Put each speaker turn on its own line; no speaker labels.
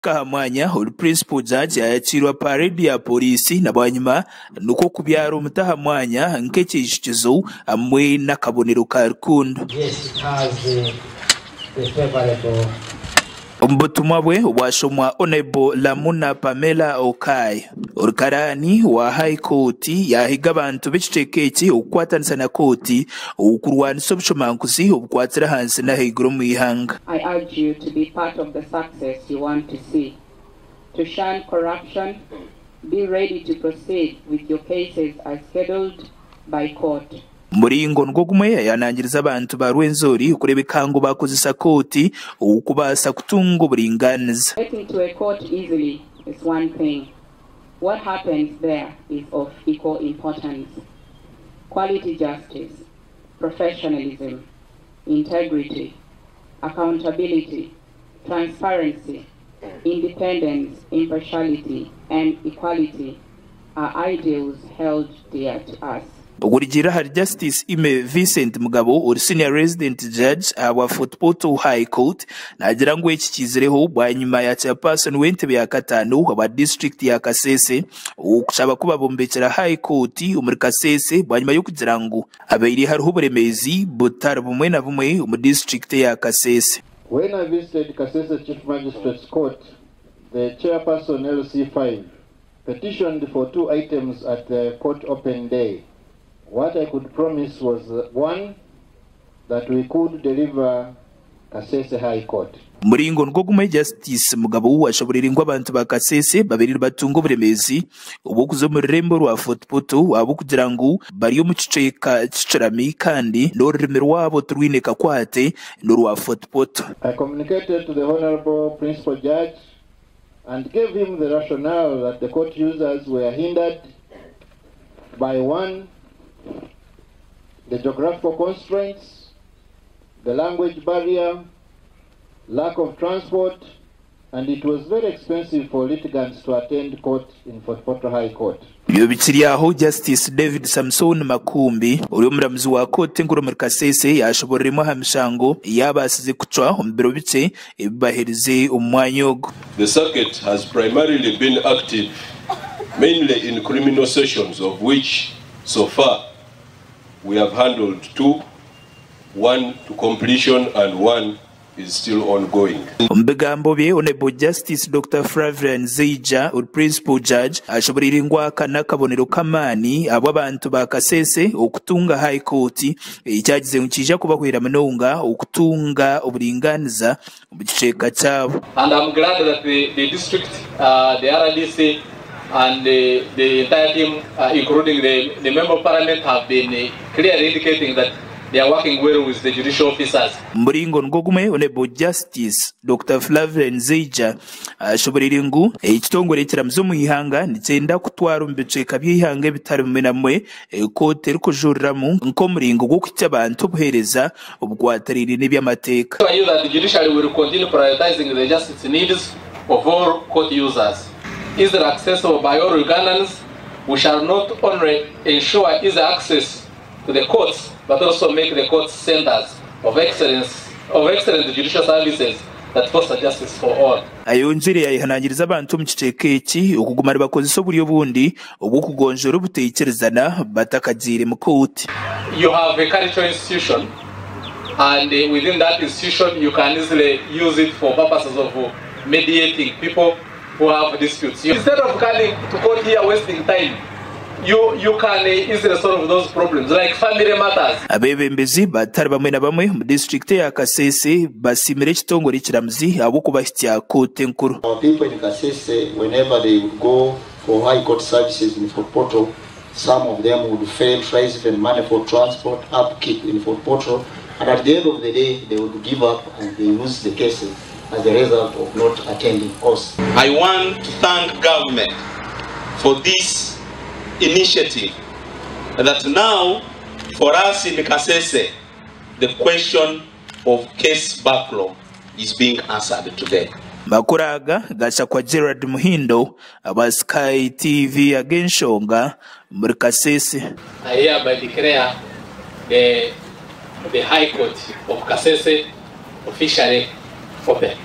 Aha mwanya ori Principal Judge yayakiirwa parade ya Pooriisi na bwanyima nikwo kubyara omuti aha mwanya nk'ekiijukizo hamwe n'akabonero ka rukundo.
Yes, it has the favorable.
Omu butumwa bwe obwashomwa Honourable Lamuna Pamela Okai, ori karaani wa High Court yaahiga abantu b'ekicweka eki okukwatanisa na kooti okurwanisa obushomankuzi obukwatsire ahansi n'ahaiguru omu ihanga.
I urge you to be part of the success you want to see. To shun corruption, be ready to proceed with your cases as scheduled by court.
Omuringo nigwo gumwe yayanangiriza abantu ba Rwenzori okureebeka ngu baakozesa kooti okubaasa kutunga oburingaaniza.
Getting to a court easily is one thing, what happens there is of equal importance. Quality justice, professionalism, integrity, accountability, transparency, independence, impartiality and equality are ideals held dear to us.
Okurugiirira ahari Justice Ime Vincent Mugabo ori Senior Resident Judge ahabwa Fort Portal High Court naagira ngu eki kiizireho bwanyima ya Chairperson w'entebe ya kataano aba disiturikiti ya Kasese okushaba ku babombekyera High Court omuri Kasese bwanyima y'okugira ngu habaire hariho oburemeezi butari bumwe na bumwe omu disiturikiti eya Kasese.
When I visited Kasese Chief Magistrates Court, the chairperson LC5 petitioned for two items at the court open day. What I could promise was one, that we could deliver Kasese High Court.
Omuringo nigwo gumwe, Justice Mugabo ashoboreire ngu abantu ba Kasese babaire nibatunga oburemeezi obw'okuza omu rurembo rwa Fort Portal ahabw'okugira ngu bari omu kicweka kicurami kandi n'orurimi rwabo tirwine kakwate n'orwa Fort Portal.
I communicated to the Honourable Principal Judge and gave him the rationale that the court users were hindered by one, the geographical constraints, the language barrier, lack of transport, and it was very expensive for litigants to attend court in Fort Portal High Court.
Ebyo bikiri aho, Justice David Samson Makumbi ori omuramuzi wa kooti enkuru omuri Kasese yaashoborora emwe aha mishango ei abaasize kucwa omu biro bikye ebi baherize omu mwanya ogu.
The circuit has primarily been active mainly in criminal sessions of which so far we have handled two, one to completion and one is still ongoing.
Omu bigambo bye, Honourable Justice Dokita Flavian Zeija ori Principal Judge ashoboreire ngu aka n'akabonero k'amaani ahabw'abantu ba Kasese okutunga High Court eki agize ngu nikiija kubahwera munonga okutunga oburingaaniza omu kicweka kyabo.
And am glad that the the district, uh, the RDC and the, the entire team uh, including the, the member of parliament have been uh, clearly indicating that they are working well with the judicial officers.
Omu muringo nigwo gumwe, Honourable Justice Dokita Flavian Nzeija ashoboreire ngu ekitongore ekiramuzi omu ihanga nikyenda kutwara omu bicweka by'eihanga ebitari bimwe na bimwe kooti erikujuriramu nk'omuringo gw'okuhitsya abantu obuheereza obukwatiraine n'eby'amateeka.
I assure you that the judiciary will continue prioritizing the justice needs of all court users. Easily accessible by all Ugandans, we shall not only ensure easy access to the courts but also make the courts centers of excellence of excellent judicial services that foster justice for all.
Ayongyire yayehanangiriza abantu omu kicweka eki okuguma nibakozesa oburyo obundi obw'okugonjoora obutaikirizana batakagiire mu kooti.
You have a cultural institution and within that institution you can easily use it for purposes of mediating people who have disputes. Instead of coming to court here wasting time, you, you can easily solve those problems like family matters.
Abeebembezi batari bamwe na bamwe omu disiturikiti eya Kasese basiimire ekitongore ekiramuzi ahabw'okubahitsya kooti enkuru.
Our people in Kasese whenever they would go for high court services in Fort Portal, some of them would fail to raise even money for transport, upkeep in Fort Portal, and at the end of the day they would give up and they lose the cases as a result of not attending course.
I want to thank government for this initiative that now for us in Kasese the question of case backlog is being answered today.
Amakuru aga gashakwa Gerald Muhindo aba Sky TV ag'enshonga omuri Kasese.
I hereby declare the, the High Court of Kasese officially open.